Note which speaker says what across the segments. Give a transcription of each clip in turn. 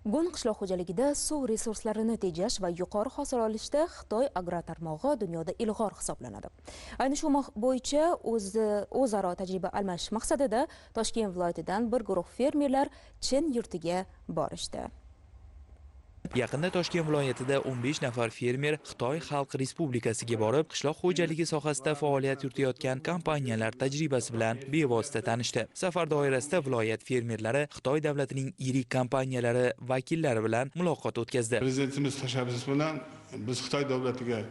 Speaker 1: Gun qishloq xo'jaligida suv resurslarini tejash va yuqori hosil olishda Xitoy agrar tarmog'i dunyoda ilg'or hisoblanadi. Ayni shu bo'yicha o'zaro tajriba almashish maqsadida Toshkent viloyatidan bir guruh fermerlar Chin yurtiga borishdi.
Speaker 2: Yaqinda Toshkent viloyatida 15 nafar fermer Xitoy Xalq Respublikasiga borib, qishloq xo'jaligi sohasida faoliyat yuritayotgan kompaniyalar tajribasi bilan bevosita tanishdi. Safar doirasida viloyat fermerlari Xitoy davlatining yirik kompaniyalari vakillari bilan muloqot o'tkazdi.
Speaker 3: Prezidentimiz tashabbusi bilan biz Xitoy davlatiga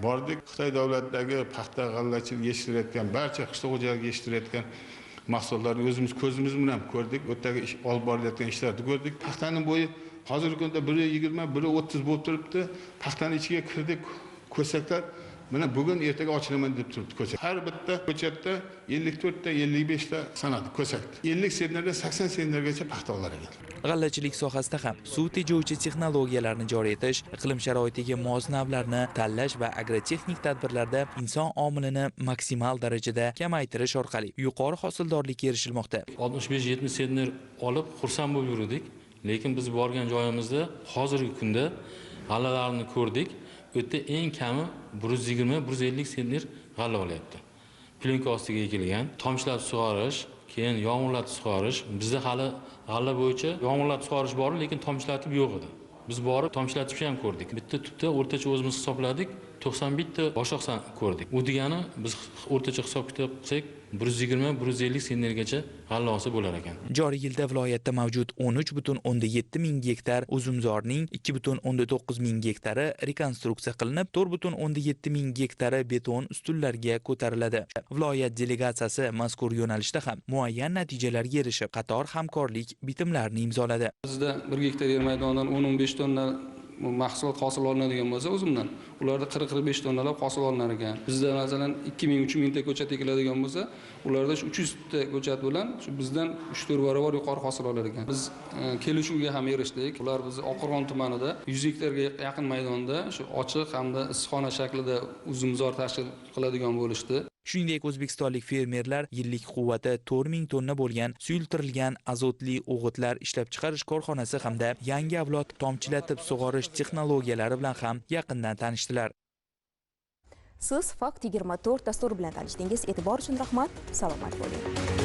Speaker 3: bordik. Xitoy davlatidagi paxta, g'allachilik yetishtirayotgan, barcha qishloq xo'jaligi yetishtirayotgan mahsulotlarni o'zimiz ko'zimiz bilan ko'rdik. U yerdagi olib borilayotgan ishlarni ko'rdik. Paxtaning bo'yi hozirgi kunda 1.20, 1.30 bo'lib turibdi. Paxtani ichiga kirdik, ko'saklar mana bugun ertaga ochilaman deb turibdi ko'sak. Har bitta ko'chatda 54 ta, 55 ta sanadi ko'sak. 50 sentnerdan 80 sentnergacha paxta olar ekan.
Speaker 2: G'allachilik sohasida ham suv tejovchi texnologiyalarni joriy etish, iqlim sharoitiga mos navlarni tanlash va agrotexnik tadbirlarda inson omilini maksimal darajada kamaytirish orqali yuqori hosildorlikka erishilmoqda.
Speaker 4: 65-70 sentner olib xursand bo'lib yurdik. Lekin biz borgan joyimizda hozirgi kunda g'allalarni ko'rdik. U yerda eng kami 120-150 sentner g'alla olyapti. Plenka ostiga ekilgan, tomchilatib sug'orish, keyin yomg'irlatib sug'orish. Bizda hali g'alla bo'yicha yomg'irlatib sug'orish bor, lekin tomchilatib yo'q edi. Biz borib tomchilatishni ham ko'rdik. Bitta tupda o'rtacha o'zimiz hisobladik, 91 ta boshoq ko'rdik. U degani biz o'rtacha hisob kitob qilsak 120-150 sentnergacha g'alla olsa bo'lar ekan.
Speaker 2: Joriy yilda viloyatda mavjud 13,7 ming gektar uzumzorning 2,9 ming gektari rekonstruksiya qilinib, 4,7 ming gektari beton ustunlarga ko'tariladi. Viloyat delegatsiyasi mazkur yo'nalishda ham muayyan natijalarga erishib, qator hamkorlik bitimlarini imzoladi.
Speaker 5: Bizda 1 gektar yer maydonidan 10-15 tonna mahsulot hosil olinadigan bo'lsa o'zimdan, ularda 40-45 tonnalab hosil olinar ekan. Bizda masalan 2000-3000 ta ko'chat ekiladigan bo'lsa, ularda shu 300 ta ko'chat bilan shu bizdan 3-4 barobar yuqori hosil olar ekan. Biz kelishuvga ham erishdik. Ular bizni Oqo'rg'on tumanida 100 gektarga yaqin maydonda shu ochiq hamda issiqxona shaklida uzumzor tashkil qiladigan bo'lishdi.
Speaker 2: Shuningdek, o'zbekistonlik fermerlar yillik quvvati 4000 tonna bo'lgan suyultirilgan azotli o'g'itlar ishlab chiqarish korxonasi hamda yangi avlod tomchilatib sug'orish texnologiyalari bilan ham yaqindan tanishdilar.
Speaker 1: Siz Fakt 24 dasturi bilan tanishdingiz. E'tibor uchun rahmat. Salomat bo'ling.